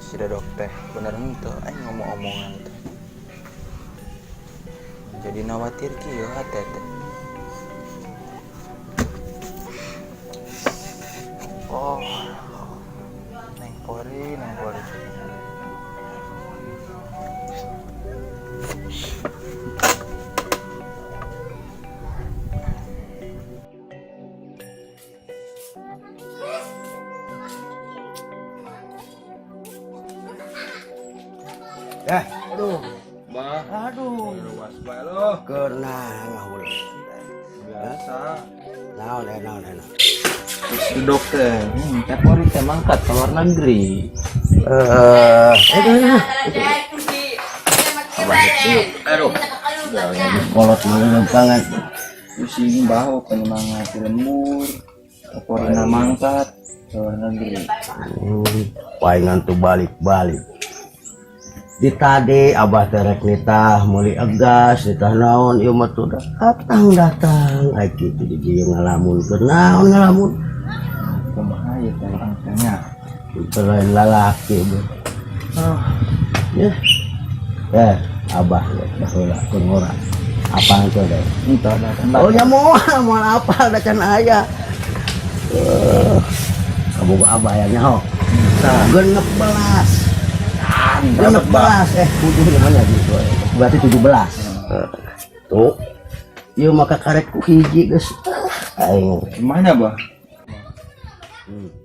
Si Dodok teh bener henteu aing ngomong-omongan teh. Jadi nawatir kieu hate teh. Oh. Neng Pori, Neng Pori. Eh, aduh, Bah, aduh. Luas bae lo. Keuna ngahuleng. Biasa. Naon eh, naon eh, naon. Si Dodok teh, teh Pori teh mangkat ke luar negeri. Eh, eh, Aduh. Kolot mah banget. Pusing bahu penyemangat di lembur. Teh Pori na mangkat ke luar negeri. Palingan tuh balik-balik. Di tadi abah teh rek nitah meuli egas nitah naon ieu mah tuh datang datang ai kitu di dieu ngalamun keur naon ngalamun. Kumaha ieu teh urang teh nya? Teu lain lalaki beuh. Oh, Ya. Eh, abah ya baheula keur ngora. Apaan tuh deh? Entah datang. Oh nya moal moal apal da can aya. Eh, kaboga abah ya nyaho. 16. 16 eh 7 gimana gitu. Berarti 17. Tuh. Ieu maka karek ku hiji geus. Aing. Gimana, Bah?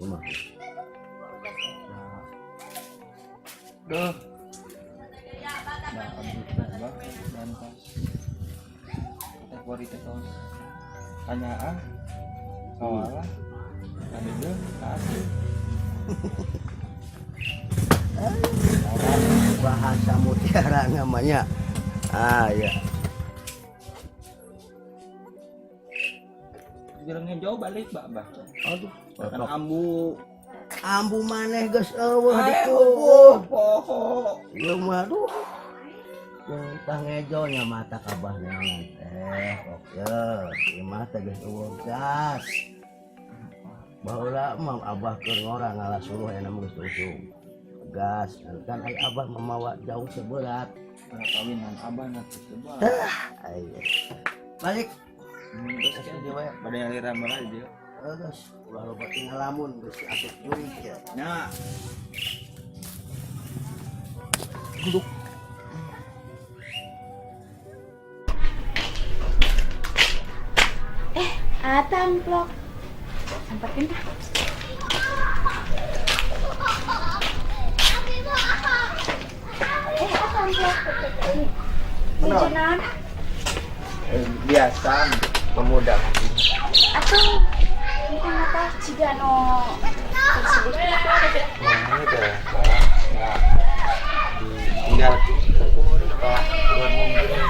Kumaha? Duh. Nah, abdi teh, Bah, dan pas teh Pori teh tos tanyaan kawalah ada deh kasih. Bahasa mutiara namanya. Ah ya. Jelengnya jauh balik, Bah, Bah. Aduh, Kan ambu. Ambu maneh geus eueuh dikubur. Poho. Ieu mah aduh. Tah ngejo nya mata kabah neangan teh. Oke, ieu mah teh geus eueuh gas. Baheula mah abah keur ngora ngalah suluh aya mah geus usum. Gas, kan ai abah mamawa jauh seberat. Kawinan abah na teh coba. Ai. Balik. Geus aja we, bade nyalira bae dia. Eh, geus, ulah loba ngalamun geus asup jurig ya. Nya. Duduk. Eh, atamplok. Samperin dah. Eh, atamplok. Nuju naon? Biasa pemuda. Atuh, mungkin apa jiga no tersebut. Nah, ini teh, nah, ditinggal ke Pori ke luar negeri.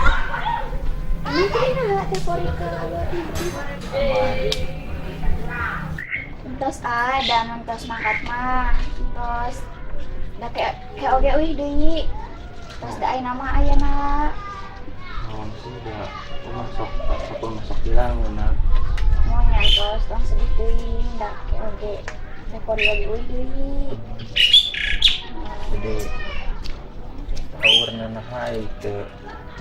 Mungkin lah teh Pori ke luar negeri. Kamari. Entos ada, entos mangkat mah, entos da ke oge euy deui. Entos da aya nama aya na. Naon sih da masuk sok masuk hilang nah. Mau nyantos tong sedih teuing da ke oge teh Pori oge euy deui. Jadi tahu naha teu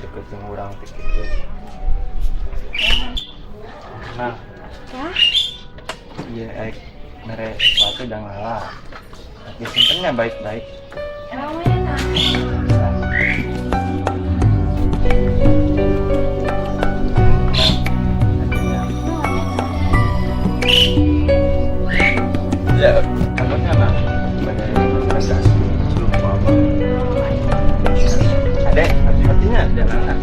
deket jeung urang teh kitu. Nah, Kah? Iya, ek mere sesuatu dan lala. Tapi simpennya baik-baik. Emang mana? Ya, takutnya bang. Sebagai prestasi sebelum apa? Adek, hati-hatinya jangan.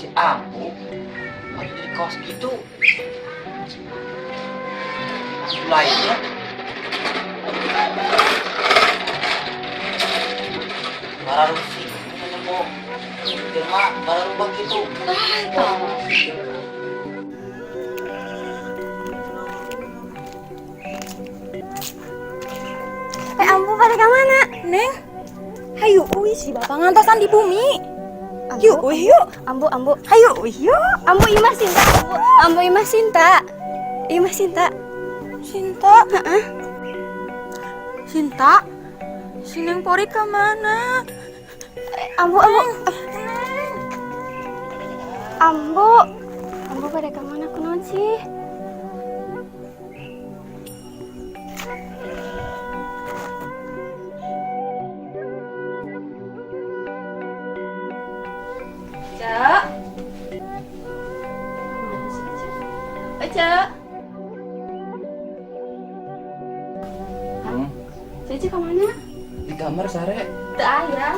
Si Ambu lagi di kos gitu. Lainnya Bararusing nemu jelma bararubah gitu. Eh, Ambu pada ke mana? Neng, hayu uih si bapak ngantosan di bumi. Yuk, uih yuk. Ambu, Ambu. Hayu uih yuk. Ambu imah Sinta, Ambu. Ambu imah Sinta. Imah Sinta. Sinta. Heeh. Sinta. Si Neng Pori ke mana? Ambu, Ambu. Ambu. Ambu pada ke mana kunaon sih? Cak. Cak. Hmm. Cici ke mana? Di kamar sare. Teu aya.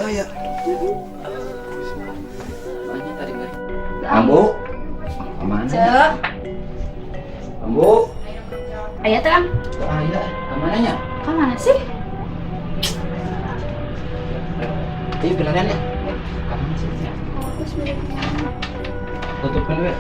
Oh ya. Banyak tadi gue. Ambu. Kemana? Cek. Ambu. Aya teh, Am. Kok aya? Kemana nya? Ke mana sih? Ayo pelarian ya. Kemana sih? Aku sebenarnya. Tutupin we.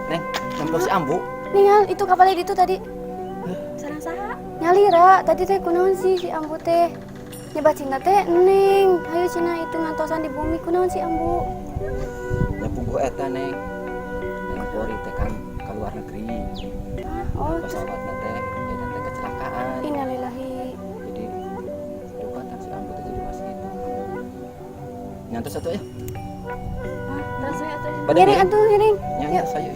Neng, nempel si Ambu. Ningal itu kapal itu tadi. Sareng saha? Nyalira, tadi teh kunaon sih si Ambu teh? Nyebat Cinta teh Neng, hayu cenah itu ngantosan di bumi kunaon si Ambu? Ya puguh eta Neng. Neng Pori teh kan ke luar negeri. Oh, terus Pesawatna teh eta teh kecelakaan. innalillahi. Jadi duka kan si Ambu teh jadi masih gitu. Nyantos satu ya. Terus we atuh. Pada Ngiring atuh, ngiring. Nyantos saya.